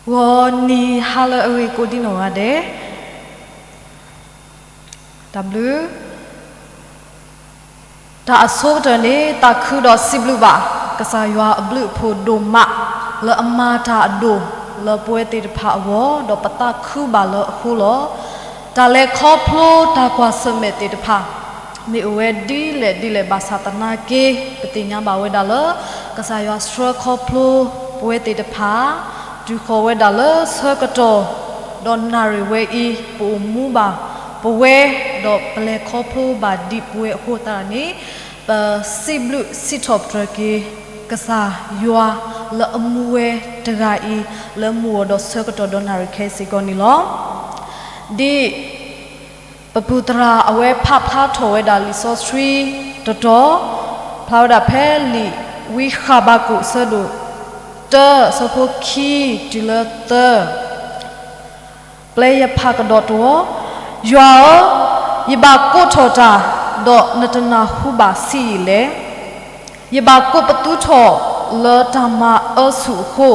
ဂီၤနံၤဟါလၢအဂ့ၤကိးဒံနီၢ်ဂၤဒဲး, တၢ်ဘျုး. တၢ်အဆိကတၢၢ်န့ၣ် သးခုဒီးစံးဘျုးဘၣ် ကစၢ်ယွၤအဘျုးအဖှိၣ်ဒိၣ်မး လၢအမၤတၢ်အဒိၣ်လၢပဝဲသ့ၣ်တဖၣ်အဂီၢ် ဒီးပသးခုဘၣ်လၢအဃိလီၤ. တၢ်လဲၤခီဖျိတၢ်ကွၢ်ဆၢၣ်မဲာ်သ့ၣ်တဖၣ် မ့ၢ်အိၣ်ဝဲဒ်လဲၣ်ဒ်လဲၣ်ဘၣ်ဆၣ်သနာ်က့ ပသ့ၣ်ညါဘၣ်ဝဲဒၣ်လၢ ကစၢ်ယွၤဆှၢခီဖျိပဝဲသ့ၣ်တဖၣ် တုၤဃီၤဝဲဒၣ်လၢဆၢကတီၢ် ဒီးနၣ်ရံၣ်ဝဲအံၤ ပအိၣ်မူဘၣ်ပဝဲ ဒီးပလဲၤခီဖျိဘၣ်ဒံးပဝဲအဃိသတးန့ၣ် ပစံးဘျုးစံးထီၣ်ပတြၢၤက့ၤ ကစၢ်ယွၤလၢအမူဝဲတဂၤအံၤ လၢမုၢ်ဂီၤဒီးဆၢကတီၢ်ဒီးနၣ်ရံၣ်ခဲအံၤစ့ၢ်ကီးန့ၣ်လီၤ. ဒ် ပပုၢ်သရၣ်အဝဲဖးဖျါထီၣ်ဝဲဒၣ်လံာ်စီဆှံတတီၤ, ဖျါဝဲဒၣ်ဖဲလံာ်ဝံဃဘးကူာ်အဆၢဒိၣ်တၢ အဆၢဖိခံတုၤလၢသၢ, ပျဲယဖးကဒီးတဝီ, ယွၤဧၢ, ယဘၣ်ကိးထီၣ်တၢ်, ဒီးနတနၢ်ဟူဘၣ်ဆံးယံာ်လဲၣ်. ယဘၣ်ကိးပသူထီၣ်လၢတၢ်မၤအၢဆူၣ်အဃိ,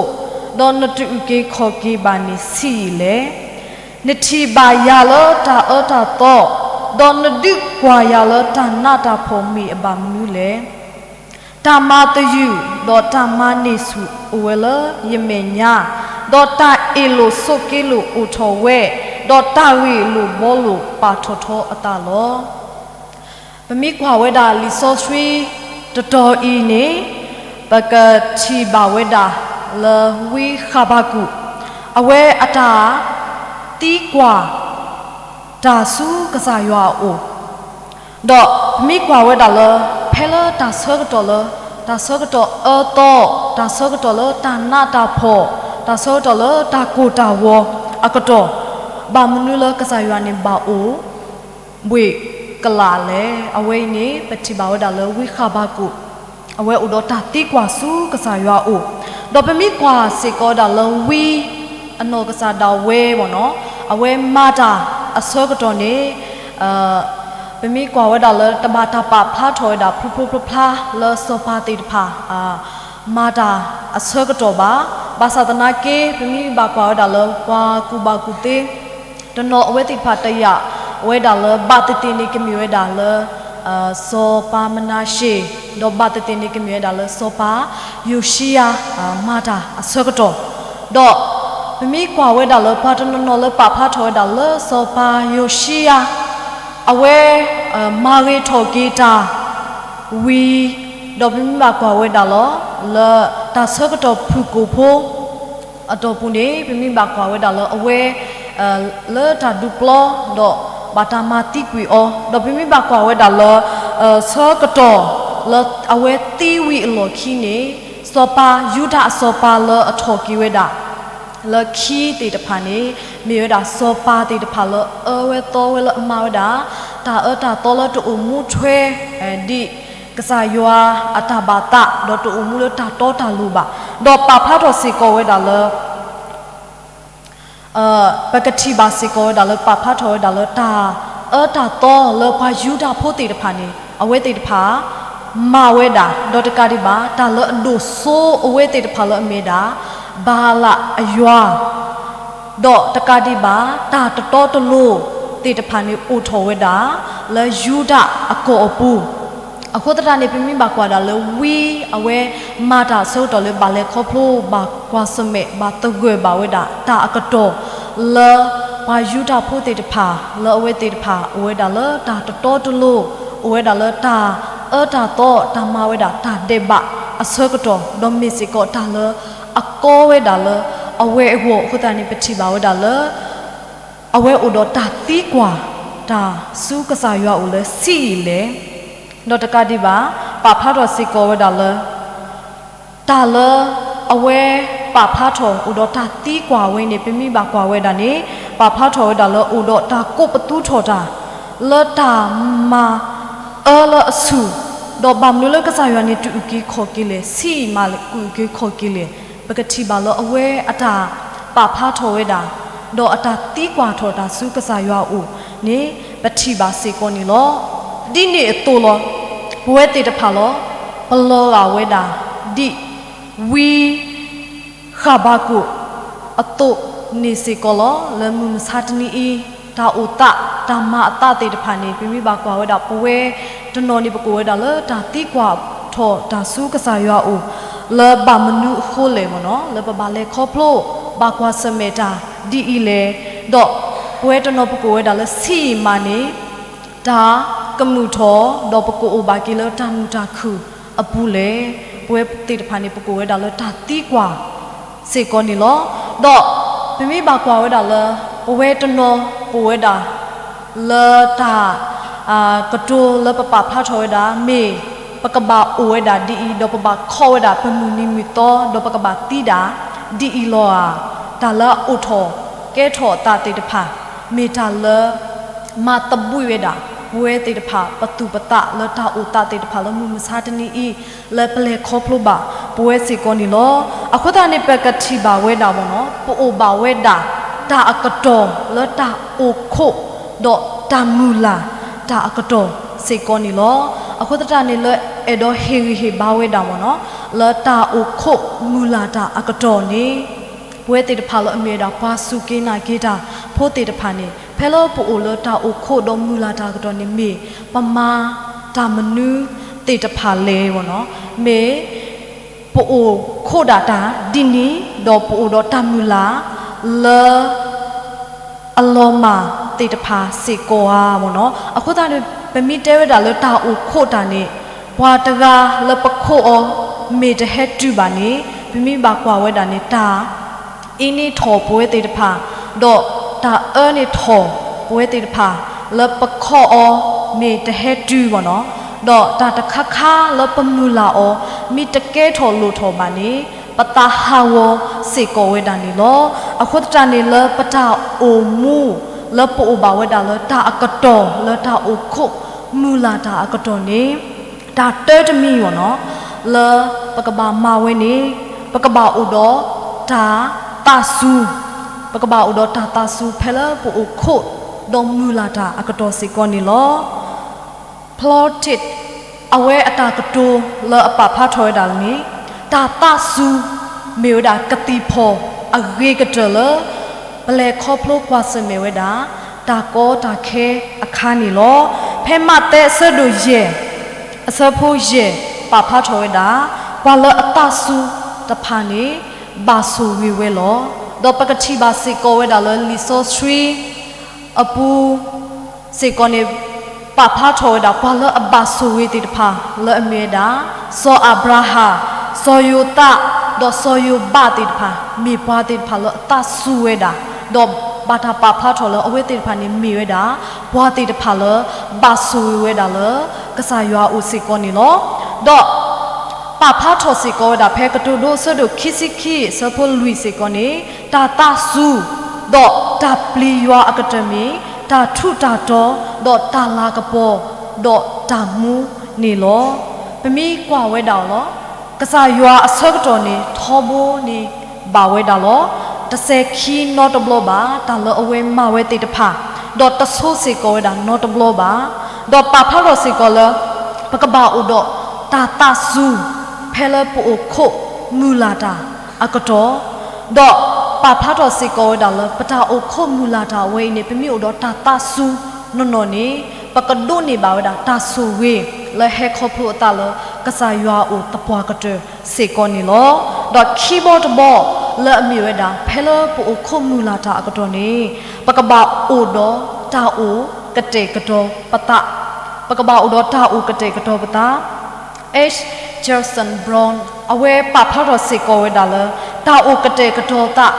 ဒီးနတအုၣ်က့ၤခီၣ်က့ၤဘၣ်န့ၣ်ဆံးယံာ်လဲၣ်. နထံၣ်ဘၣ်ယၤလၢတၢ်အၢတၢ်သီ, ဒီးနဒုးကွၢ်ယၤလၢတၢ်နးတၢ်ဖှီၣ်မ့ၢ်အဘၣ်မနုၤလဲၣ်. တၢ်မၤသယုၢ်ဒီးတၢ်မၤန့ၢ်ဆူၣ်အိၣ်ဝဲလၢယမဲာ်ညါ, ဒီးတၢ်အ့ၣ်လိာ်ဆိးက့လိာ်အိၣ်ထီၣ်ဝဲ, ဒီးတၢ်ဂ့ၢ်လိာ်ဘှီလိာ်ပာ်ထီၣ်ထီအသးလီၤ. ပမ့ၢ်ကွၢ်ဝဲဒၣ်လံာ်စီဆှံတတီၤအံၤန့ၣ် ပကထံၣ်ဘၣ်ဝဲဒၣ်လၢဝံဃဘးကူာ် အဝဲအတၢ်သံကွၢ်တၢ်ဆူကစၢ်ယွၤအအိၣ်, ဒီးပမ့ၢ်ကွၢ်ဝဲဒၣ်လၢ ဖဲလၢတၢ်ဆၢကတီၢ်လၢ တၢ်ဆၢကတီၢ်အၢသီ, တၢ်ဆၢကတီၢ်လၢတၢ်နးတၢ်ဖှီၣ်, တၢ်ဆၢကတီၢ်လၢတၢ်ကိၢ်တၢ်ဂီၤအကတီၢ်, ဘၣ်မနုၤလၢကစၢ်ယွၤန့ၣ်ဘၣ်အိၣ်ဘှ့ၣ်ကလာ်လဲၣ်. အဝဲအံၤန့ၣ် ပထံၣ်ဘၣ်ဝဲဒၣ်လၢဝံဃဘးကူာ် အဝဲအိၣ်ဒီးတၢ်သံကွၢ်ဆူကစၢ်ယွၤအအိၣ်, ဒီးပမ့ၢ်ကွၢ်စ့ၢ်ကီးဝဲဒၣ်လၢဝံအနီၢ်ကစၢ်ဒၣ်ဝဲမ့ၢ်နီၤ, အဝဲမၤတၢ်အဆၢကတီၢ်န့ၣ် ပမ့ၢ်ကွၢ်ဝဲဒၣ်လၢတဘၣ်တၢ်ပာ်ဖျါထီၣ်ဝဲဒၣ်ဖျိဖျိဖျါဖျါလၢစီၤပၤသ့ၣ်တဖၣ် မၤတၢ်အဆၢကတီၢ်ဘၣ်. ဘၣ်ဆၣ်သနာ်က့ ပမ့ၢ်ဘၣ်ကွၢ်ဝဲဒၣ်လၢပှၤကူၣ်ဘၣ်ကူၣ်သ့ တနီၤအဝဲသ့ၣ်တဖၣ်တယာ်ဝဲဒၣ်လၢ ဘၣ်သ့ၣ်သ့ၣ်န့ၣ်ကမ့ၢ်ဝဲဒၣ်လၢ စီၤပၤမနၤၡ့, ဒီးဘၣ်သ့ၣ်သ့ၣ်န့ၣ်ကမ့ၢ်ဝဲဒၣ်လၢစီၤပၤယိၤၡံယၤ မၤတၢ်အဆၢကတီၢ်, ဒီးပမ့ၢ်ကွၢ်ဝဲဒၣ်လၢပှၤတနီၤနီၤလၢပာ်ဖျါထီၣ်ဝဲဒၣ်လၢစီၤပၤယိၤၡံယၤ အဝဲ မၤဂ့ၤထီၣ်က့ၤတၢ်ဝံၤ, ဒီးပမ့ၢ်ဘၣ်ကွၢ်ဝဲဒၣ်လီၤ လၢတၢ်ဆၢကတီၢ်ဖုၣ်ကိာ်ဖိအတီၢ်ပူၤန့ၣ် ပမ့ၢ်ဘၣ်ကွၢ်ဝဲဒၣ်လၢအဝဲ လၢတၢ်ဒုးပျီ ဒီးဘၣ်တၢ်မၤသံကွံာ်အီၤ, ဒီးပမ့ၢ်ဘၣ်ကွၢ်ဝဲဒၣ်လၢ ဆၢကတီၢ် လၢအဝဲသံဝံၤအလီၢ်ခံန့ၣ် စီၤပၤယူဒၤအစီၤပၤလၢအထီၣ်က့ၤဝဲဒၣ် လၢခံသ့ၣ်တဖၣ်န့ၣ် မ့ၢ်ဝဲဒၣ်စီၤပၤသ့ၣ်တဖၣ်လၢအအၢဝဲသီဝဲလၢအမၤဝဲဒၣ် တၢ်အၢတၢ်သီလၢတအိၣ်မူထွဲ ဒ်ကစၢ်ယွၤအတၢ်ဘၣ်သး ဒီးတအိၣ်မူလၢတၢ်တီတၢ်လိၤဘၣ်, ဒီးပာ်ဖျါထီၣ်စ့ၢ်ကီးဝဲဒၣ်လၢ ပကထံၣ်ဘၣ်စ့ၢ်ကီးဝဲဒၣ်လၢပာ်ဖျါထီၣ်ဝဲဒၣ်လၢတၢ်အၢတၢ်သီလၢပှၤယူဒၤဖိသ့ၣ်တဖၣ်န့ၣ် အဝဲသ့ၣ်တဖၣ် မၤဝဲဒၣ် ဒီးတကးဒံးဘၣ် တၢ်လၢအဒိၣ်စိအဝဲသ့ၣ်တဖၣ်လၢအမ့ၢ်ဒၣ် ဘၤလးအယွၤ ဒီးတကးဒံးဘၣ် တၢ်တတီတလိၤသ့ၣ်တဖၣ်န့ၣ် အိၣ်ထီၣ်ဝဲဒၣ် လၢယူဒၤအကီၢ်အပူၤ, အဃိသတးန့ၣ် ပမ့ၢ်ဘၣ်ကွၢ်ဒၣ်လၢဝံအဝဲမၤတၢ်အဆၢကတီၢ်လၢဘၣ်လဲၤခီဖျိ ဘၣ်ကွၢ်ဆၢၣ်မဲာ် ဘၣ်သဂၢၢ်ဘၣ်ဝဲဒၣ် တၢ်အကတီၢ်လၢ ပှၤယူဒၤဖိသ့ၣ်တဖၣ် လၢအဝဲသ့ၣ်တဖၣ် အိၣ်ဝဲဒၣ်လၢတၢ်တတီတလိၤ, အိၣ်ဝဲဒၣ်လၢတၢ်အၢတၢ်သီ တၢ်မၤဝဲဒၣ်တၢ်ဒဲးဘးအဆၢကတီၢ်, ဒီးမ့ၢ်စ့ၢ်ကီးတၢ်လၢအကီဝဲဒၣ်လၢအဝဲအဂီၢ်အဃိသတးန့ၣ် ပထံၣ်ဘၣ်ဝဲဒၣ်လၢ အဝဲအိၣ်ဒီးတၢ်သံကွၢ် တၢ်ဆူကစၢ်ယွၤအအိၣ်လၢဆံးယံာ်လဲၣ်, ဒီးတကးဒံးဘၣ် ပာ်ဖျါထီၣ်စ့ၢ်ကီးဝဲဒၣ်လၢ တၢ်လၢအဝဲပာ်ဖျါထီၣ်အိၣ်ဒီးတၢ်သံကွၢ်ဝဲန့ၣ် ပမ့ၢ်ဘၣ်ကွၢ်ဝဲဒၣ်န့ၣ် ပာ်ဖျါထီၣ်ဝဲဒၣ်လၢအိၣ်ဒီးတၢ်ကိးပသူထီၣ်တၢ် လၢတၢ်မၤအၢလၢအဆူၣ်, ဒီးဘၣ်မနုၤလၢကစၢ်ယွၤန့ၣ် တအုၣ်က့ၤခီၣ်က့ၤလဲၣ်, ဆံးယံာ်မးလဲၣ် ကအုၣ်က့ၤခီၣ်က့ၤလဲၣ်, ပကထံၣ်ဘၣ်လၢအဝဲအတၢ်ပာ်ဖျါထီၣ်ဝဲဒၣ် ဒီးအတၢ်သံကွၢ်ထီၣ်တၢ်ဆူကစၢ်ယွၤအအိၣ်န့ၣ် ပထံၣ်ဘၣ်စ့ၢ်ကီးန့ၣ်လီၤ. ဒ်န့ၣ်အသိးလီၤ ပဝဲသ့ၣ်တဖၣ်လီၤ ပလီၤဂာ်ဝဲဒၣ် ဒ်ဝံဃဘးကူာ် အသိးန့ၣ်စ့ၢ်ကီးလီၤ. လၢမုၢ်မဆါတနံၤအံၤ တၢ်အိၣ်သး တၢ်မၤအသးသ့ၣ်တဖၣ်န့ၣ် ပမ့ၢ်ဘၣ်ကွၢ်ဝဲဒၣ် ပဝဲတနီၤန့ၣ် ပကိးဝဲဒၣ်လၢတၢ်သံကွၢ်ထီၣ်တၢ်ဆူကစၢ်ယွၤအအိၣ် လၢဘၣ်မနုၤအဃိလဲၣ်မ့ၢ်နီၤ, လၢပဘၣ်လဲၤခီဖျိ ဘၣ်ကွၢ်ဆၢၣ်မဲာ်တၢ်ဒ်အံၤလဲၣ်. ဒီးပဝဲတနီၤပကိးဝဲဒၣ်လၢဆံးယံာ်မးန့ၣ် တၢ်ကမုာ်ထီၣ် ဒီးပကအိၣ်ဘၣ်က့ၤလၢတၢ်မုာ်တၢ်ခုၣ်အပူၤလဲၣ်. ပဝဲသ့ၣ်တဖၣ်န့ၣ် ပကိးဝဲဒၣ်လၢတၢ်သံကွၢ်စ့ၢ်ကီးန့ၣ်လီၤ. ဒီးပမ့ၢ်ဘၣ်ကွၢ်ဝဲဒၣ်လၢ ပဝဲတနီၤပအိၣ်ဝဲဒၣ် လၢတၢ် ကတိၤလၢပပာ်ဖျါထီၣ်ဝဲဒၣ် မ့ၢ်ပကဘၣ်အိၣ်ဝဲဒၣ်ဒ်အံၤ, ဒီးပဘၣ်ခီၣ်ဝဲဒၣ်ပမုၢ်နံၤမုၢ်သီ, ဒီးပကဘၣ်သံဒၣ်ဒ်အံၤလီၤဧါ. တၢ်လၢအအိၣ်ထီၣ်ကဲထီၣ်အသးသ့ၣ်တဖၣ် မ့ၢ်တၢ်လၢ မၤသဘှံးဝဲဒၣ် ပဝဲသ့ၣ်တဖၣ် ပသူၣ်ပသးလၢတၢ်အိၣ်သးသ့ၣ်တဖၣ်လၢမုၢ်မဆါတနံၤအံၤ လၢပလဲၤခီဖျိဘၣ်ပဝဲစ့ၢ်ကီးန့ၣ်လီၤ. အဃိသတးန့ၣ် ပကထံၣ်ဘၣ်ဝဲဒၣ်မ့ၢ်နီၤ ပအိၣ်ဘၣ်ဝဲဒၣ် တၢ်အကတီၢ်လၢတၢ်အိၣ်ခိး ဒီးတၢ်မုၢ်လၢ်တၢ်အကတီၢ်စ့ၢ်ကီးန့ၣ်လီၤ. အဃိသတးန့ၣ် လၢအဲၣ်ဒိးဟ့ၣ်ဂံၢ်ဟ့ၣ်ဘါဝဲဒၣ်မ့ၢ်နီၤ လၢတၢ်အိၣ်ခိးမုၢ်လၢ်တၢ်အကတီၢ်န့ၣ် ပဝဲသ့ၣ်တဖၣ်လၢအမ့ၢ်ဝဲဒၣ် ပှၤစူၢ်က့ၤနာ်က့ၤတၢ်ဖိသ့ၣ်တဖၣ်န့ၣ် ဖဲလၢပအိၣ်လၢတၢ်အိၣ်ခိးဒီးမုၢ်လၢ်တၢ်အကတီၢ်န့ၣ် မ့ၢ်ပမၤတၢ်မနုၤသ့ၣ်တဖၣ်လဲၣ်မ့ၢ်နီၤ. မ့ၢ်ပအိၣ်ခိးဒၣ်တၢ်ဒ်န့ၣ် ဒီးပအိၣ်ဒီးတၢ်မုၢ်လၢ်လၢ အလီၤမၢ်သ့ၣ်တဖၣ်စ့ၢ်ကီးဧါမ့ၢ်နီၤ. အဃိသတးန့ၣ် ပမ့ၢ်တဲဝဲဒၣ်လၢတၢ်အိၣ်ခိးတၢ်န့ၣ် ပှၤတဂၤလၢပခိးအီၤ မ့ၢ်တဟဲတုၤဘၣ်န့ၣ် ပမ့ၢ်ဘၣ်ကွၢ်ဝဲဒၣ်န့ၣ် တၢ်အ့န့ၢ်ထီၣ်ပဝဲသ့ၣ်တဖၣ် ဒီးတၢ်အၢန့ၢ်ထီၣ်ပဝဲသ့ၣ်တဖၣ် လၢပခိးအီၤ မ့ၢ်တဟဲတုၤမ့ၢ်နီၤ, ဒီးတၢ်တခါခါလၢပမုၢ်လၢ်အီၤ မ့ၢ်တကဲထီၣ်လိၣ်ထီၣ်ဘၣ်န့ၣ် ပသးဟးဂီၤစ့ၢ်ကီးဝဲဒၣ်န့ၣ်လီၤ. အဃိသတးန့ၣ်လၢပတၢ်အိၣ်မူ လၢပအိၣ်ဘၣ်ဝဲဒၣ်လၢတၢ်အကတီၢ်လၢတၢ်အိၣ်ခိးမုၢ်လၢ်တၢ်အကတီၢ်န့ၣ် တၢ်တၢတမံၤမ့ၢ်နီၤ လၢပကဘၣ်မၤဝဲန့ၣ် ပကဘၣ်အိၣ်ဒီးတၢ်သးစူၤ, ပကဘၣ်အိၣ်ဒီးတၢ်သးစူၤဖဲလၢပအိၣ်ခိးဒီးမုၢ်လၢ်တၢ်အကတီၢ်စ့ၢ်ကီးန့ၣ်လီၤ. ဖျီထံး အဝဲအတၢ်ကတိၤလၢအပာ်ဖျါထီၣ်ဝဲဒၣ်န့ၣ် တၢ်သးစူၤ မ့ၢ်ဝဲဒၣ်ကသံၣ်ဖီၣ်အဂ့ၤကတၢၢ်လၢ ပလဲၤခီဖျိကွၢ်ဆၢၣ်မဲာ်ဝဲဒၣ် တၢ်ကီတၢ်ခဲအခါန့ၣ်လီၤ. ဖဲမးသဲအဆၢဒိၣ်ယဲၢ် အဆၢဖိယဲၢ် ပာ်ဖျါထီၣ်ဝဲဒၣ် ပှၤလၢအသးစူၤတဖၣ်န့ၣ် ဘၣ်ဆိၣ်ဂ့ၤဝဲလီၤ. ဒီးပကထံၣ်ဘၣ်စ့ၢ်ကီးဝဲဒၣ်လၢလံာ်စီဆှံ အပူၤ စ့ၢ်ကီးန့ၣ် ပာ်ဖျါထီၣ်ဝဲဒၣ် ပှၤလၢအဘၣ်ဆိၣ်ဂ့ၤသ့ၣ်တဖၣ် လၢအမ့ၢ်ဝဲဒၣ် စီၤအၤဘြၤဟၣ်, စီၤယိၤသး, ဒီးစီၤယိၤဘးသ့ၣ်တဖၣ် မ့ၢ်ပှၤသ့ၣ်တဖၣ်လၢအသးစူၤဝဲဒၣ်, ဒီးဘၣ်တၢ်ပာ်ဖျါထီၣ်လၢ အဝဲသ့ၣ်တဖၣ်န့ၣ်မ့ၢ်ဝဲဒၣ် ပှၤသ့ၣ်တဖၣ်လၢ ဘၣ်ဆိၣ်ဂ့ၤဝဲဒၣ်လၢ ကစၢ်ယွၤအအိၣ်စ့ၢ်ကီးန့ၣ်လီၤ. ဒီး ပာ်ဖျါထီၣ်စ့ၢ်ကီးဝဲဒၣ် ဖဲကတိၤဒိအဆၢဒိၣ်ခံဆံခံ အဆၢဖိလွံၢ်စ့ၢ်ကီးန့ၣ် တၢ်သးစူၤ ဒီးတၢ်ပျံၤယွၤအကတၢၢ်မ့ၢ် တၢ်ထူးတၢ်တီၤ ဒီးတၢ်လၤကပီၤ ဒီးတၢ်မူန့ၣ်လီၤ. ပမ့ၢ်ကွၢ်ဝဲဒၣ်အီၤလီၤ. ကစၢ်ယွၤအဆၢကတီၢ်န့ၣ် ထီဘိန့ၣ်ဘၣ်ဝဲဒၣ်လီၤ. တစဲးခံနီတဘျီဘၣ် တၢ်လၢအဝဲမၤဝဲသ့ၣ်တဖၣ်, ဒီးတဆိစ့ၢ်ကီးဝဲဒၣ်နီတဘျီဘၣ်. ဒီးပာ်ဖျါထီၣ်စ့ၢ်ကီးလၢ ပကဘၣ်အိၣ်ဒီးတၢ်သးစူၤ ဖဲလၢပအိၣ်ခိးမုၢ်လၢ်တၢ်အကတီၢ်, ဒီးပာ်ဖျါထီၣ်စ့ၢ်ကီးဝဲဒၣ်လၢ ပတၢ်အိၣ်ခိးမုၢ်လၢ်တၢ်အဝဲအံၤန့ၣ် ပမ့ၢ်အိၣ်ဒီးတၢ်သးစူၤနီၢ်နီၢ်န့ၣ် ပကဒိးန့ၢ်ဘၣ်ဝဲဒၣ်တၢ်ဆိၣ်ဂ့ၤ လၢဟဲခီဖျိအသးလၢ ကစၢ်ယွၤအအိၣ်သပှၢ်ကတၢၢ်စ့ၢ်ကီးန့ၣ်လီၤ. ဒီးခံဘီတဘီလၢအမ့ၢ်ဝဲဒၣ် ဖဲလၢပအိၣ်ခိးမုၢ်လၢ်တၢ်အကတီၢ်န့ၣ် ပကဘၣ်အိၣ်ဒီးတၢ်အိၣ်ကတဲာ်ကတီၤပသး, ပကဘၣ်အိၣ်ဒီးတၢ်အိၣ်ကတဲာ်ကတီၤပသး H. Jackson Brown အဝဲပာ်ဖျါထီၣ်စ့ၢ်ကီးဝဲဒၣ်လၢ တၢ်အိၣ်ကတဲာ်ကတီၤသး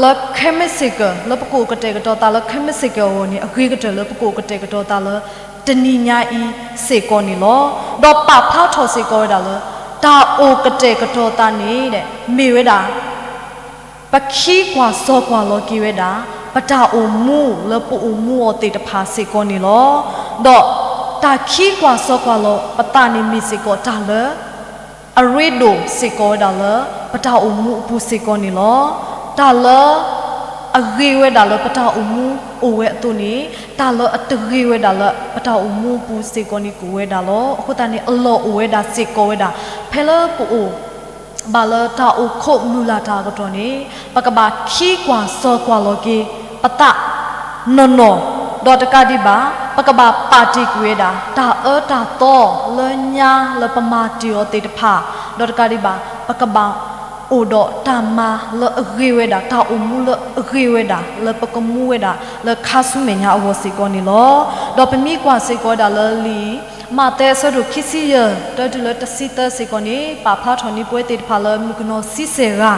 လၢခဲမုၢ်ဆ့ၣ်ကီး လၢပကအိၣ်ကတဲာ်ကတီၤသးလၢခဲမုၢ်ဆ့ၣ်ကီးအဂီၢ်န့ၣ် အဂ့ၤကတၢၢ်လၢပကအိၣ်ကတဲာ်ကတီၤသးလၢ တနံၤညါအံၤစ့ၢ်ကီးန့ၣ်လီၤ. ဒီးပာ်ဖျါထီၣ်စ့ၢ်ကီးဝဲဒၣ်လၢ တၢ်အိၣ်ကတဲာ်ကတီၤသးန့ၣ် မ့ၢ်ဝဲဒၣ် ပခံကွၢ်စီကွၢ်လီၤက့ၤဝဲဒၣ် ပတၢ်အိၣ်မူလၢပအိၣ်မူအီၤသ့ၣ်တဖၣ်စ့ၢ်ကီးန့ၣ်လီၤ. ဒီးတၢ်ခံကွၢ်စီကွၢ်လီၤပသးန့ၣ်မ့ၢ်စ့ၢ်ကီးတၢ်လၢ အရ့ဒိၣ်စ့ၢ်ကီးဝဲဒၣ်လၢ ပတၢ်အိၣ်မူအပူၤစ့ၢ်ကီးန့ၣ်လီၤ. တၢ်လၢ အဂ့ၤဝဲဒၣ်လၢပတၢ်အိၣ်မူအိၣ်ဝဲအသိးန့ၣ် တၢ်လၢအတဂ့ၤဝဲဒၣ်လၢပတၢ်အိၣ်မူအပူၤစ့ၢ်ကီးန့ၣ် ကအိၣ်ဝဲဒၣ်လီၤ. အဃိသတးန့ၣ် အလီၢ်အိၣ်ဝဲဒၣ်စ့ၢ်ကီးဝဲဒၣ် ဖဲလၢပအိၣ် ဘၣ်လၢတၢ်အိၣ်ခိးမုၢ်လၢ်တၢ်အကတီၢ်န့ၣ် ပကဘၣ်ခံကွၢ်စီၤကွၢ်လီၤက့ၤ ပသးနီၢ်နီၢ်, ဒီးတကးဒံးဘၣ် ပကဘၣ်ပာ်တ့ၢ်ကွံာ်ဝဲဒၣ် တၢ်အၢတၢ်သီလၢညါလၢပမၤတ့ၢ်အီၤသ့ၣ်တဖၣ်, ဒီးတကးဒံးဘၣ် ပကဘၣ်အိၣ်ဒီးတၢ်မၤလၢအဂ့ၤဝဲဒၣ်, တၢ်အိၣ်မူလၢအဂ့ၤဝဲဒၣ် လၢပကမူဝဲဒၣ်လၢခါဆူမဲာ်ညါအဂီၢ်စ့ၢ်ကီးန့ၣ်လီၤ. ဒီးပမ့ၢ်ကွၢ်စ့ၢ်ကီးဝဲဒၣ်လၢလံာ် မးသဲအဆၢဒိၣ်ခံဆံယဲၢ် တၢတုၤလၢတဆံသၢစ့ၢ်ကီးန့ၣ် ပာ်ဖျါထီၣ်န့ၢ်ပဝဲသ့ၣ်တဖၣ်လၢမုၣ်ကနီၤဆံဆဲၣ်ဂၤ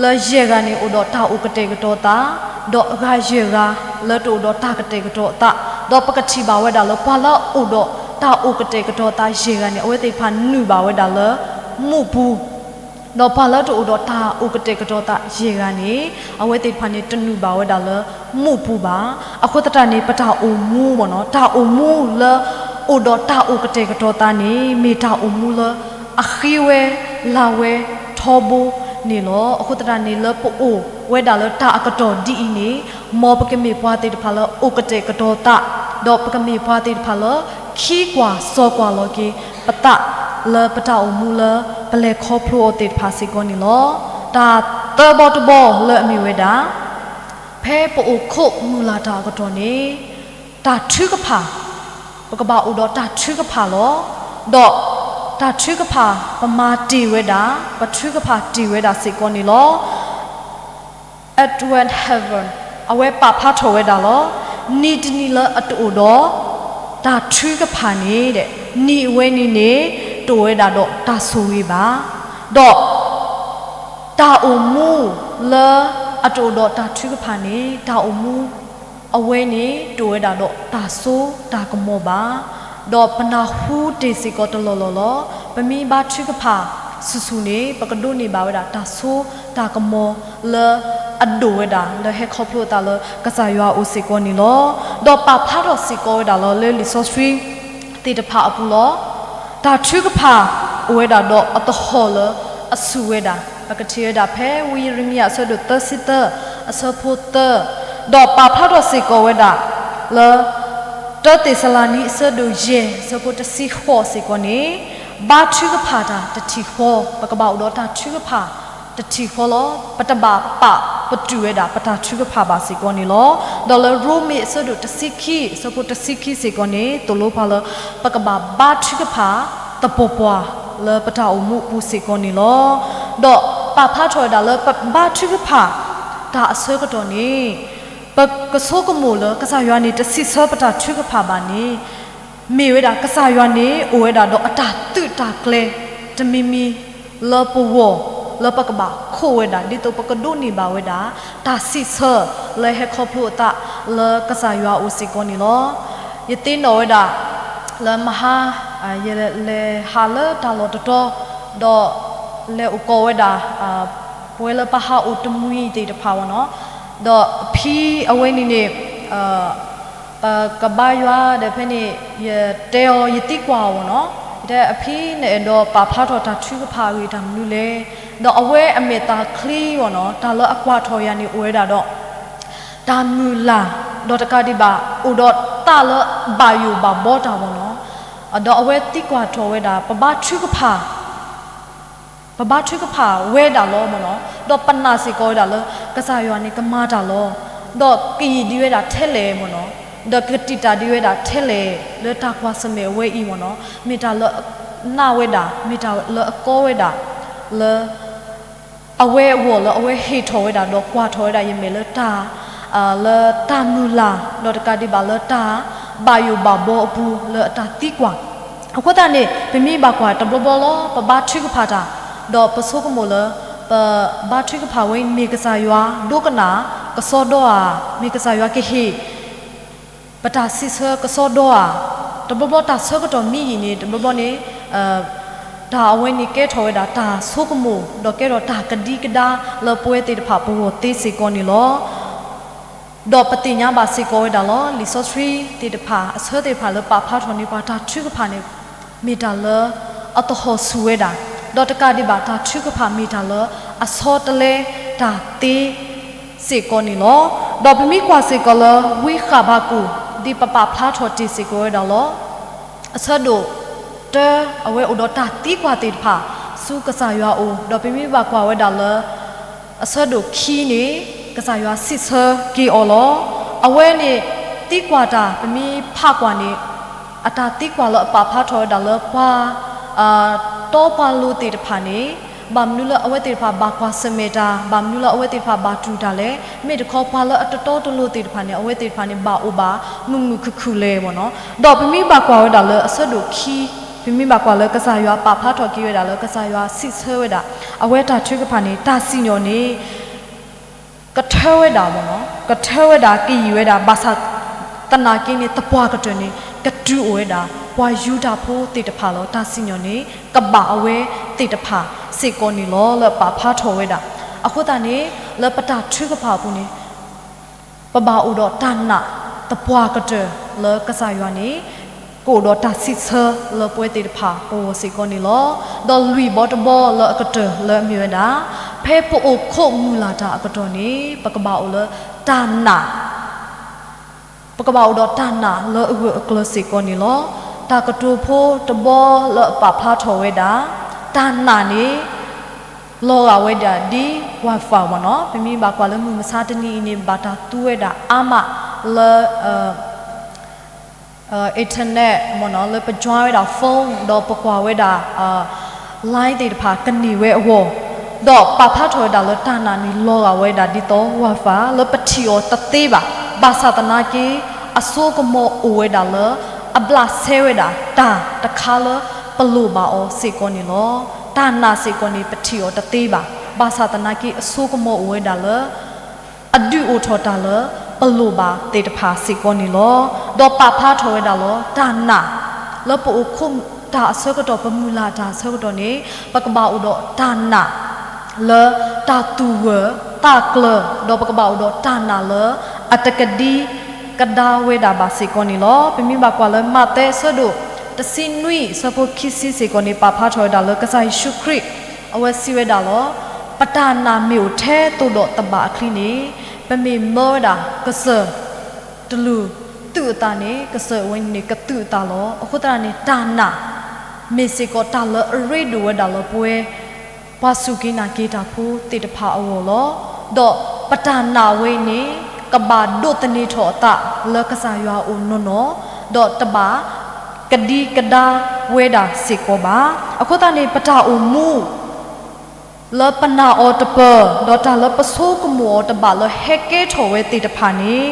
လၢယဲၢ်ဂၤန့ၣ်အိၣ်ဒီးတၢ်အိၣ်ကတဲာ်ကတီၤအသး, ဒီးအဂၤယဲၢ်ဂၤလၢတအိၣ်ဒီးတၢ်ကတဲာ်ကတီၤအသး, ဒီးပကထံၣ်ဘၣ်ဝဲဒၣ်လၢပှၤလၢအအိၣ်ဒီးတၢ်အိၣ်ကတဲာ်ကတီၤအသးယဲၢ်ဂၤန့ၣ် အဝဲသ့ၣ်တဖၣ်နုာ်ဘၣ်ဝဲဒၣ်လၢမူးပူၤ, ဒီးပှၤလၢတအိၣ်ဒီးတၢ်အိၣ်ကတဲာ်ကတီၤသးယဲၢ်ဂၤန့ၣ် အဝဲသ့ၣ်တဖၣ်န့ၣ်တနုာ်ဘၣ်ဝဲဒၣ်လၢမူးပူၤဘၣ်. အဃိသတးန့ၣ် ပတၢ်အိၣ်မူမ့ၢ်နီၤ တၢ်အိၣ်မူလၢအိၣ်ဒီးတၢ်အိၣ်ကတဲာ်ကတီၤသးန့ၣ် မ့ၢ်တၢ်အိၣ်မူလၢအဃ့ဝဲလၤဝဲထီဘိန့ၣ်လီၤ. အဃိသတးန့ၣ် လၢပအိၣ်ဝဲဒၣ်လၢတၢ်အကတီၢ်ဒ်အံၤန့ၣ် မ်ပကမ့ၢ်ပှၤသ့ၣ်တဖၣ်လၢအိၣ်ကတဲာ်ကတီၤသး, ဒီးပကမ့ၢ်ပှၤသ့ၣ်တဖၣ်လၢခံကွၢ်စီၤကွၢ်လီၤက့ၤပသး လၢပတၢ်အိၣ်မူလၢပလဲၤခီဖျိအီၤသ့ၣ်တဖၣ်စ့ၢ်ကီးန့ၣ်လီၤ. တၢ်သၢဘီတဘီလၢအမ့ၢ်ဝဲဒၣ် ဖဲပအိၣ်ခိးမုၢ်လၢ်တၢ်အကတီၢ်န့ၣ် တၢ်ထုကဖၣ်, ပကဘၣ်အိၣ်ဒီးတၢ်ထုကဖၣ်လီၤ. ဒီးတၢ်ထုကဖၣ် ပမၤတ့ၢ်ဝဲဒၣ်, ပထုကဖၣ်တ့ၢ်ဝဲဒၣ်စ့ၢ်ကီးန့ၣ်လီၤ. Edward Hallworth အဝဲပာ်ဖျါထီၣ်ဝဲဒၣ်လီၤ. နံၤတနံၤလၢအတအိၣ်ဒီး တၢ်ထုကဖၣ်န့ၣ် နံၤအဝဲန့ၣ်န့ၣ် တအိၣ်ဝဲဒၣ်ဒီးတၢ်ဆိၣ်ဂ့ၤဘၣ်. ဒီး တၢ်အိၣ်မူလၢအတအိၣ်ဒီးတၢ်ထုကဖၣ်န့ၣ် တၢ်အိၣ်မူအဝဲန့ၣ် တအိၣ်ဝဲဒၣ်ဒီးတၢ်စိတၢ်ကမီၤဘၣ်. ဒီးပနၢ်ဟူတ့ၢ်စ့ၢ်ကီးတလီၢ်လီၢ်လီၤ. ပမ့ၢ်ဘါထုကဖၣ်ဆူၣ်ဆူၣ်န့ၣ် ပကဒိးန့ၢ်ဘၣ်ဝဲဒၣ်တၢ်စိတၢ်ကမီၤလၢအဒိၣ်ဝဲဒၣ် လၢဟဲခီဖျိအသးလၢကစၢ်ယွၤအအိၣ်စ့ၢ်ကီးန့ၣ်လီၤ. ဒီးပာ်ဖျါထီၣ်စ့ၢ်ကီးဝဲဒၣ်လီၤ လၢလံာ်စီဆှံသ့ၣ်တဖၣ်အပူၤလီၤ. တၢ်ထုကဖၣ်အိၣ်ဝဲဒၣ်ဒီးအသဟီၣ်လၢအဆူၣ်ဝဲဒၣ်, ပကထံၣ်ဝဲဒၣ်ဖဲဝံယံးရမံယၤအဆၢဒိၣ်သၢဆံသၢ အဆၢဖိသၢ, ဒီးပာ်ဖျါထီၣ်စ့ၢ်ကီးဝဲဒၣ်လၢ တၢသ့းစၤလနံအဆၢဒိၣ်ယဲၢ် အဆၢဖိတဆံဃိးစ့ၢ်ကီးန့ၣ်, ဘါထုကဖၣ်တၢ်တထံၣ်ဃီ, ပကဘၣ်အိၣ်ဒီးတၢ်ထုကဖၣ်တထံၣ်ဃီလီၤ. ပတဘၣ်ပာ်ပတုာ်ဝဲဒၣ်ပတၢ်ထုကဖၣ်ဘၣ်စ့ၢ်ကီးန့ၣ်လီၤ. ဒီးလၢရိမ့ၤအဆၢဒိၣ်တဆံခံ အဆၢဖိတဆံခံစ့ၢ်ကီးန့ၣ် သိၣ်လိပှၤလၢ ပကဘၣ်ဘါထုကဖၣ်သပှၢ်ပှၢ်လၢပတၢ်အိၣ်မူအပူၤစ့ၢ်ကီးန့ၣ်လီၤ. ဒီးပာ်ဖျါထီၣ်ဝဲဒၣ်လၢပဘါထုကဖၣ်တၢ်အဆၢကတီၢ်န့ၣ် ပကဆိကမိၣ်လၢကစၢ်ယွၤန့ၣ် တစံးဆၢပတၢ်ထုကဖၣ်ဘၣ်န့ၣ် မ့ၢ်ဝဲဒၣ်ကစၢ်ယွၤန့ၣ် အိၣ်ဝဲဒၣ်ဒီးအတၢ်သုးတၢ်ကျဲၤတမံၤမံၤ လၢပဂီၢ် လၢပကဘၣ်ခိးဝဲဒၣ် ဒ်သိးပကဒိးန့ၢ်ဘၣ်ဝဲဒၣ် တၢ်စံးဆၢလၢဟဲခီဖျိအသးလၢကစၢ်ယွၤအအိၣ်စ့ၢ်ကီးန့ၣ်လီၤ. ယသ့ၣ်နီၣ်ဝဲဒၣ် လၢမဟါ ယလဲၤဟးလၢတၢ်လီၢ်တတီၤ ဒီးလဲၤအိၣ်ကိးဝဲဒၣ် ပဝဲလၢပဟးအိၣ်တမှံၤသ့ၣ်တဖၣ်ဝဲနီၤ, ဒီးအဖံအဝဲန့ၣ်န့ၣ် ပကဘါယွၤဒီးဖဲန့ၣ် ယတဲအီၤ ယသံကွၢ်အီၤဝဲနီၤ, ယတဲအဖံ နအဲၣ်ဒိးပာ်ဖျါထီၣ်တၢ်ထုကဖၣ်အဂ့ၢ်တၢ်မနုၤလဲၣ်, ဒီးအဝဲအမဲာ်သၣ်ချံဝဲနီၤ, တၢ်လၢအကွၢ်ထီၣ်ယၤန့ၣ်အိၣ်ဝဲဒၣ်ဒီး တၢ်မုၢ်လၢ်, ဒီးတကးဒံးဘၣ် အိၣ်ဒီးသးလၢဘၣ်ယိၣ်ဘၣ်ဘီတၢ်ဝဲနီၤ, ဒီးအဝဲသံကွၢ်ထီၣ်ဝဲဒၣ် ပဘါထုကဖၣ် ပဘါထုကဖၣ်ဝဲဒၣ်လီၤမ့ၢ်နီၤ, ဒီးပနာ်စ့ၢ်ကီးဝဲဒၣ်လၢ ကစၢ်ယွၤန့ၣ်ကမၤတၢ်လီၤ, ဒီးကယံာ်ဒံးဝဲဒၣ်ထဲလဲၣ်မ့ၢ်နီၤ, ဒီးကတံာ်တာ်ဒံးဝဲဒၣ်ထဲလဲၣ် လၢတၢ်ကွၢ်ဆၢၣ်မဲာ်အဝဲအံၤမ့ၢ်နီၤ, မ့ၢ်တၢ်လၢနာ်ဝဲဒၣ်, မ့ၢ်တၢ်လၢအကီဝဲဒၣ် လၢ အဝဲအဂီၢ်လၢအဝဲဟ့ၣ်ထီၣ်ဝဲဒၣ် ဒီးကွၢ်ထီၣ်ဝဲဒၣ်ယမဲာ်လၢတၢ် လၢတၢ်မုၢ်လၢ် ဒီးတကးဒံးဘၣ်လၢတၢ်ဘၣ်ယိၣ်ဘၣ်ဘီအပူၤလၢအတၢ်သံကွၢ်, အဃိသတးန့ၣ် ပမ့ၢ်ဘၣ်ကွၢ်တဘျီဘျီလီၤ ပဘါထုကဖၣ်တၢ်, ဒီးပဆိကမိၣ်လၢ ပဘါထုကဖၣ်ဝဲအံၤ မ့ၢ်ကစၢ်ယွၤဒိကနၣ် ကစီဒီဧါ, မ့ၢ်ကစၢ်ယွၤကဟ့ၣ် ပတၢ်စံးဆၢကစီဒီဧါ, တဘျီဘျီတၢ်ဆၢကတီၢ်မ့ၢ်ယံာ်န့ၣ် တဘျီဘျီန့ၣ် တၢ်အဝဲန့ၣ်ကဲထီၣ်ဝဲဒၣ်တၢ်ဆိကမိၣ် ဒီးကဲထီၣ်တၢ်ကဒံကဒါလၢပဝဲသ့ၣ်တဖၣ်ပဂီၢ်သ့စ့ၢ်ကီးန့ၣ်လီၤ. ဒီးပသ့ၣ်ညါဘၣ်စ့ၢ်ကီးဝဲဒၣ်လီၤ လံာ်စီဆှံသ့ၣ်တဖၣ် အဆၢသ့ၣ်တဖၣ်လၢပာ်ဖျါထီၣ်န့ၢ်ပှၤ တၢ်ထုကဖၣ်န့ၣ် မ့ၢ်တၢ်လၢအသဟီၣ်ဆူၣ်ဝဲဒၣ်, ဒီးတကးဒံးဘၣ် တၢ်ထုကဖၣ်မ့ၢ်တၢ်လၢအဆီတလဲတၢ်သ့ စ့ၢ်ကီးန့ၣ်လီၤ. ဒီးပမ့ၢ်ကွၢ်စ့ၢ်ကီးလၢ ဝံဃးဘးကူာ် ဒ်ပပာ်ဖျါထီၣ်တ့ၢ်စ့ၢ်ကီးဝဲဒၣ်လီၤ. အဆၢဒိၣ်တၢ အဝဲအိၣ်ဒီးတၢ်သံကွၢ်သ့ၣ်တဖၣ် ဆူကစၢ်ယွၤအအိၣ်, ဒီးပမ့ၢ်ဘၣ်ကွၢ်ဝဲဒၣ်လၢ အဆၢဒိၣ်ခံန့ၣ် ကစၢ်ယွၤစံးဆၢက့ၤအီၤလီၤ. အဝဲန့ၣ် သံကွၢ်တၢ် ပမ့ၢ်ဖးကွၢ်န့ၣ် အတၢ်သံကွၢ်လၢအပာ်ဖျါထီၣ်ဝဲဒၣ်လၢပှၤ တီပှၤလိၤသ့ၣ်တဖၣ်န့ၣ် ဘၣ်မနုၤလၢအဝဲသ့ၣ်တဖၣ်ဘၣ်ကွၢ်ဆၢၣ်မဲာ်တၢ်, ဘၣ်မနုၤလၢအဝဲသ့ၣ်တဖၣ်ဘၣ်တူၢ်တၢ်လဲၣ်, မ့ၢ်တခီပှၤလၢအတတီတလိၤသ့ၣ်တဖၣ်န့ၣ် အဝဲသ့ၣ်တဖၣ်န့ၣ် ဘၣ်အိၣ်ဘၣ်မုာ်မုာ်ခုၣ်ခုၣ်လဲၣ်မ့ၢ်နီၤ. ဒီးပမ့ၢ်ဘၣ်ကွၢ်ဝဲဒၣ်လၢအဆၢဒိၣ်ခံ, ပမ့ၢ်ဘၣ်ကွၢ်လၢကစၢ်ယွၤပာ်ဖျါထီၣ်က့ၤဝဲဒၣ်လၢကစၢ်ယွၤစံးဆၢဝဲဒၣ် အဝဲတၢ်ထုကဖၣ်န့ၣ် တၢ်စံၣ်ညီၣ်န့ၣ် ကထၢဝဲဒၣ်မ့ၢ်နီၤ, ကထၢဝဲဒၣ်ကယံာ်ဝဲဒၣ် ဘၣ်ဆၣ်သနာ်က့န့ၣ် သပှၢ်ကတၢၢ်န့ၣ် ကတုၤအိၣ်ဝဲဒၣ် ပှၤယူဒၤဖိသ့ၣ်တဖၣ်လီၤ. တၢ်စံၣ်ညီၣ်န့ၣ် ကဘၣ်အဝဲသ့ၣ်တဖၣ်စ့ၢ်ကီးန့ၣ်လီၤ လၢအပာ်ဖျါထီၣ်ဝဲဒၣ်. အဃိသတးန့ၣ် လၢပတၢ်ထုကဖၣ်အပူၤန့ၣ် ပဘၣ်အိၣ်ဒီးတၢ်နာ်သပှၢ်ကတၢၢ်လၢကစၢ်ယွၤန့ၣ် ကအိၣ်ဒီးတၢ်စံးဆၢလၢပဝဲသ့ၣ်တဖၣ်ပဂီၢ်စ့ၢ်ကီးန့ၣ်လီၤ. ဒီးလွံၢ်ဘီတဘီလၢအကတၢၢ်လၢအမ့ၢ်ဝဲဒၣ် ဖဲပအိၣ်ခိးမုၢ်လၢ်တၢ်အကတီၢ်န့ၣ် ပကဘၣ်အိၣ်လၢတၢ်နာ် ပကဘၣ်အိၣ်ဒီးတၢ်နာ်လၢအဂၢၢ်အကျၢၤစ့ၢ်ကီးန့ၣ်လီၤ. တၢ်ကတိၤဖိတဘီလၢအပာ်ဖျါထီၣ်ဝဲဒၣ် တၢ်နာ်န့ၣ် လီၤဂာ်ဝဲဒၣ်ဒ် Wi-Fi မ့ၢ်နီၤ. ပမ့ၢ်ဘၣ်ကွၢ်လၢမုၢ်မဆါတနံၤအံၤန့ၣ် ဘၣ်တၢ်သူဝဲဒၣ်အါမးလၢ internet မ့ၢ်နီၤ, လၢပ join ဝဲဒၣ် phone ဒီးပကွၢ်ဝဲဒၣ် line သ့ၣ်တဖၣ်ကန့ၢ်ဝဲအဂီၢ်, ဒီးပာ်ဖျါထီၣ်ဝဲဒၣ်လၢတၢ်နာ်န့ၣ်လီၤဂာ်ဝဲဒၣ်ဒ်သိး Wi-Fi လၢပထံၣ်အီၤတသ့ဘၣ်. ဘၣ်ဆၣ်သနာ်က့ အစိကမီၤအိၣ်ဝဲဒၣ်လၢ အဘျးစဲဝဲဒၣ်တၢ်တခါလၢပလိၣ်ဘၣ်အီၤစ့ၢ်ကီးန့ၣ်လီၤ. တၢ်နာ်စ့ၢ်ကီးန့ၣ် ပထံၣ်အီၤတသ့ဘၣ်. ဘၣ်ဆၣ်သနာ်က့ အစိကမီၤအိၣ်ဝဲဒၣ်လၢ အဒုးအိၣ်ထီၣ်တၢ်လၢပလိၣ်ဘၣ်သ့ၣ်တဖၣ်စ့ၢ်ကီးန့ၣ်လီၤ. ဒီးပာ်ဖျါထီၣ်ဝဲဒၣ်လီၤ တၢ်နာ် လၢပအိၣ်ခိးတၢ်အဆၢကတီၢ် ပမုၢ်လၢ်တၢ်အဆၢကတီၢ်န့ၣ် ပကဘၣ်အိၣ်ဒီးတၢ်နာ် လၢတၢ်သူၣ်ဂၢၢ်သးကျၢၤ, ဒီးပကဘၣ်အိၣ်ဒီးတၢ်နာ်လၢ အတကဒံကဒါဝဲဒၣ်ဘၣ်စ့ၢ်ကီးန့ၣ်လီၤ. ပမ့ၢ်ဘၣ်ကွၢ်လၢမးသဲအဆၢဒိၣ်တဆံနွံ အဆၢဖိခံဆံစ့ၢ်ကီးန့ၣ် ပာ်ဖျါထီၣ်ဝဲဒၣ်လၢကစၢ်ယ့ၣ်ၡူးခရံာ် အဝဲစံးဝဲဒၣ်လီၤ. ပတၢ်နာ်မ့ၢ်အိၣ်ထဲသိးဒီးသဘၣ်အချံန့ၣ် ပမ့ၢ်မၢဝဲဒၣ်ကစၢၢ်တလူၢ်သုးအသးန့ၣ် ကစၢၢ်အဝဲန့ၣ်န့ၣ် ကသုးအသးလီၤ. အဃိသတးန့ၣ် တၢ်နာ် မ့ၢ်စ့ၢ်ကီးတၢ်လၢအရ့ဒိၣ်ဝဲဒၣ်လၢပဝဲ ပှၤစူၢ်က့ၤနာ်က့ၤတၢ်ဖိသ့ၣ်တဖၣ်အဂီၢ်လီၤ. ဒီးပတၢ်နာ်ဝဲအံၤန့ၣ် ကဘၣ်ဒိးသန့ၤထီၣ်အသးလၢကစၢ်ယွၤအအိၣ်နီၢ်နီၢ်, ဒီးတဘၣ်ကဒံကဒါဝဲဒၣ်စ့ၢ်ကီးဘၣ်. အဃိသတးန့ၣ် ပတၢ်အိၣ်မူ လၢပနာ်အီၤတပၢၢ် ဒီးတၢ်လၢပဆိကမိၣ်အီၤတဘၣ်လၢဟဲကဲထီၣ်ဝဲသ့ၣ်တဖၣ်န့ၣ်,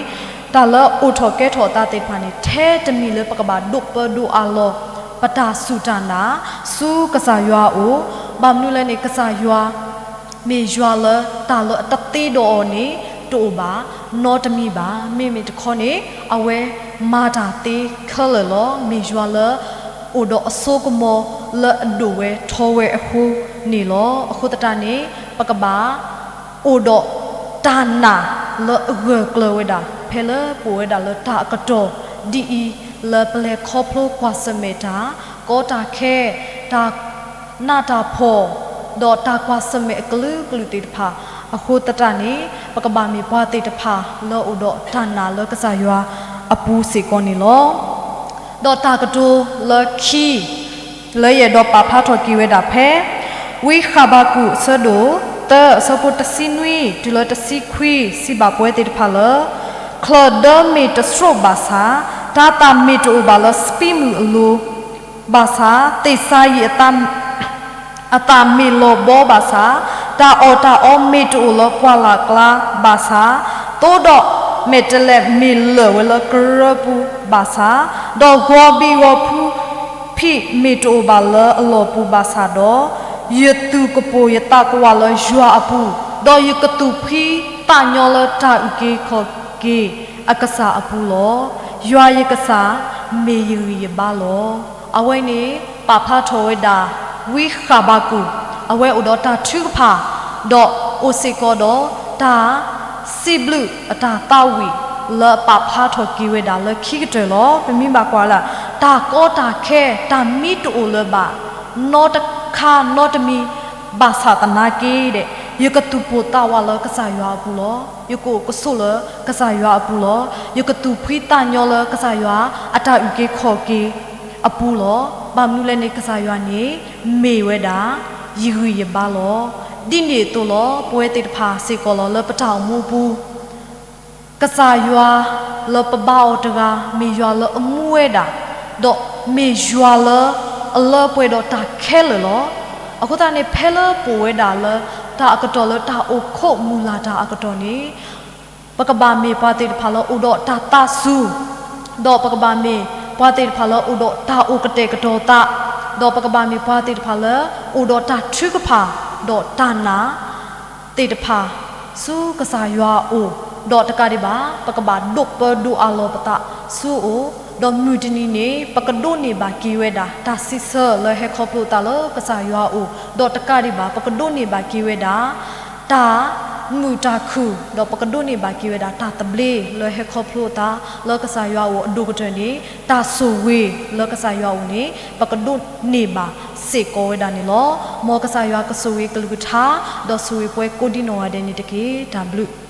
တၢ်လၢအိၣ်ထီၣ်ကဲထီၣ်အသးသ့ၣ်တဖၣ်န့ၣ် ထဲတမံၤလၢပကဘၣ်ဒိးပၢဒိးအးလီၤ ပတၢ်စူၢ်တၢ်နာ် ဆူကစၢ်ယွၤအအိၣ်, ဘၣ်မနုၤလဲၣ်န့ၣ် ကစၢ်ယွၤ မ့ၢ်ယွၤလၢတၢ်လၢအတသ့ဒီးအီၤန့ၣ် တအိၣ်ဘၣ်နီတမံၤဘၣ်. မ့မ့ၢ်တခီန့ၣ် အဝဲမၤတၢ်သ့ခဲလၢာ်လီၤ. မ့ၢ်ယွၤလၢ အိၣ်ဒီးအစိကမီၤလၢအဒိၣ်ဝဲထီဝဲအဃိန့ၣ်လီၤ. အဃိသတးန့ၣ် ပကဘၣ်အိၣ်ဒီးတၢ်နာ်လၢအဂၢၢ်ကျၢၤဝဲဒၣ် ဖဲလၢပအိၣ်ဝဲဒၣ်လၢတၢ်အကတီၢ်ဒ်အံၤ လၢပလဲၤခီဖျိကွၢ်ဆၢၣ်မဲာ်တၢ် ကီတၢ်ခဲ တၢ် နးတၢ်ဖှီၣ် ဒီးတၢ်ကွၢ်ဆၢၣ်မဲာ်အကလုာ်ကလုာ်သ့ၣ်တဖၣ် အဃိသတးန့ၣ် ပကဘၣ်မ့ၢ်ပှၤသ့ၣ်တဖၣ်လၢအိၣ်ဒီးတၢ်နာ်လၢကစၢ်ယွၤအပူၤစ့ၢ်ကီးန့ၣ်လီၤ. ဒီးတၢ်ကတိၤလၢခံ လၢယအဲၣ်ဒိးပာ်ဖျါထီၣ်က့ၤဝဲဒၣ်ဖဲ ဝံဃဘးကူာ်အဆၢဒိၣ်သၢ အဆၢဖိတဆံနွံ တုၤလၢတဆံခွံ စံးဘၣ်ပဝဲသ့ၣ်တဖၣ်လၢ ချၢၣ်ဒၢမ့ၢ်တဆှိးဘၣ်ဆၣ် တၤသၣ်မ့ၢ်တအိၣ်ဘၣ်လၢစပံးမုၢ်အလိၤ ဘၣ်ဆၣ် သ့ၣ်စၤယံး အသးမ့ၢ်လီၤဘီဘၣ်ဆၣ်, တၢ်အီၣ်တၢ်အီမ့ၢ်တအိၣ်လၢပှၢ်လၢ်ကျါဘၣ်ဆၣ်, သိဒီးမဲာ်တဲးလဲးမ့ၢ်လၢာ်ဝဲလၢကရၢပူၤဘၣ်ဆၣ်, ဒီးဂီၤဘံၣ်ဂီၤဖုဖံးမ့ၢ်တအိၣ်ဘၣ်လၢအလီၢ်ပူၤဘၣ်ဆၣ်ဒီး, ယသူၣ်ကပိာ်ယသးကဝးလၢယွၤအပူၤ, ဒီးယကသူၣ်ဖှံသးညီလၢတၢ်အုၣ်က့ၤခီၣ်က့ၤအကစၢ်အပူၤလီၤ. ယွၤယကစၢ်မ့ၢ်ယဂံၢ်ယဘါလီၤ. အဝဲန့ၣ် ပာ်ဖျါထီၣ်ဝဲဒၣ် ဝံဃဘးကူာ် အဝဲအိၣ်ဒီးတၢ်ထုကဖၣ်, ဒီးအိၣ်စ့ၢ်ကီးဒီးတၢ်စံးဘျုးအတၢ်သးဝံၣ် လၢအပာ်ဖျါထီၣ်က့ၤဝဲဒၣ်လၢခံကတၢၢ်လီၤ. ပမ့ၢ်ဘၣ်ကွၢ်လၢ တၢ်ကီတၢ်ခဲ တၢ်မံတအိၣ်လၢၤဘၣ် နီတခါနီတမံၤ ဘၣ်ဆၣ်သနာ်က့ဒီး ယကသူၣ်ပိာ်သးဝးလၢကစၢ်ယွၤအပူၤလီၤ. ယကအိၣ်ကဆိးလၢကစၢ်ယွၤအပူၤလီၤ. ယကသူၣ်ဖှံသးညီလၢကစၢ်ယွၤအတၢ်အုၣ်က့ၤခီၣ်က့ၤအပူၤလီၤ. ဘၣ်မနုၤလဲၣ်န့ၣ် ကစၢ်ယွၤန့ၣ် မ့ၢ်ဝဲဒၣ် ယဂံၢ်ယဘါလီၤ. ဒ်န့ၣ်အသိးလီၤ, ပဝဲသ့ၣ်တဖၣ်စ့ၢ်ကီးလီၤ လၢပတၢ်အိၣ်မူအပူၤ ကစၢ်ယွၤလၢပဘါအီၤတဂၤ မ့ၢ်ယွၤလၢအမူဝဲဒၣ်, ဒီးမ့ၢ်ယွၤလၢအလၢပှဲၤဒီးတၢ်ခဲလၢာ်လီၤ. အဃိသတးန့ၣ် ဖဲလၢပအိၣ်ဝဲဒၣ်လၢ တၢ်အကတီၢ်လၢတၢ်အိၣ်ခိးမုၢ်လၢ်တၢ်အကတီၢ်န့ၣ် ပကဘၣ်မ့ၢ်ပှၤသ့ၣ်တဖၣ်လၢအိၣ်ဒီးတၢ်သးစူၤ, ဒီးပကဘၣ်မ့ၢ်ပှၤသ့ၣ်တဖၣ်လၢအိၣ်ဒီးတၢ်အိၣ်ကတဲာ်ကတီၤသး, ဒီးပကဘၣ်မ့ၢ်ပှၤသ့ၣ်တဖၣ်လၢ အိၣ်ဒီးတၢ်ထုကဖၣ်, ဒီးတၢ်နာ် သ့ၣ်တဖၣ် ဆူကစၢ်ယွၤအအိၣ်, ဒီးတကးဒံးဘၣ် ပကဘၣ်ဒိးပၢဒိးအးလီၤပသးဆူအအိၣ်, ဒီးမုၢ်တနံၤန့ၣ် ပကဒိးန့ၢ်ဘၣ်က့ၤဝဲဒၣ် တၢ်စံးဆၢလၢဟဲခီဖျိသးလၢကစၢ်ယွၤအအိၣ်, ဒီးတကးဒံးဘၣ် ပကဒိးန့ၢ်ဘၣ်က့ၤဝဲဒၣ် တၢ်မုာ်တၢ်ခုၣ်, ဒီးပကဒိးန့ၢ်ဘၣ်က့ၤဝဲဒၣ် တၢ်သဘျ့လၢဟဲခီဖျိသးလၢကစၢ်ယွၤအအိၣ်အဒိၣ်ကတၢၢ်န့ၣ်, တၢ်ဆိၣ်ဂ့ၤလၢကစၢ်ယွၤအအိၣ်န့ၣ် ပကဒိးန့ၢ်ဘၣ်စ့ၢ်ကီးဝဲဒၣ်န့ၣ်လီၤ. မ်ကစၢ်ယွၤကဆိၣ်ဂ့ၤကလုၢ်ကထါ, ဒီးဆိၣ်ဂ့ၤပှၤကိးဒံနီၢ်ဂၤဒဲးန့ၣ်တက့ၢ်. တၢ်ဘျုး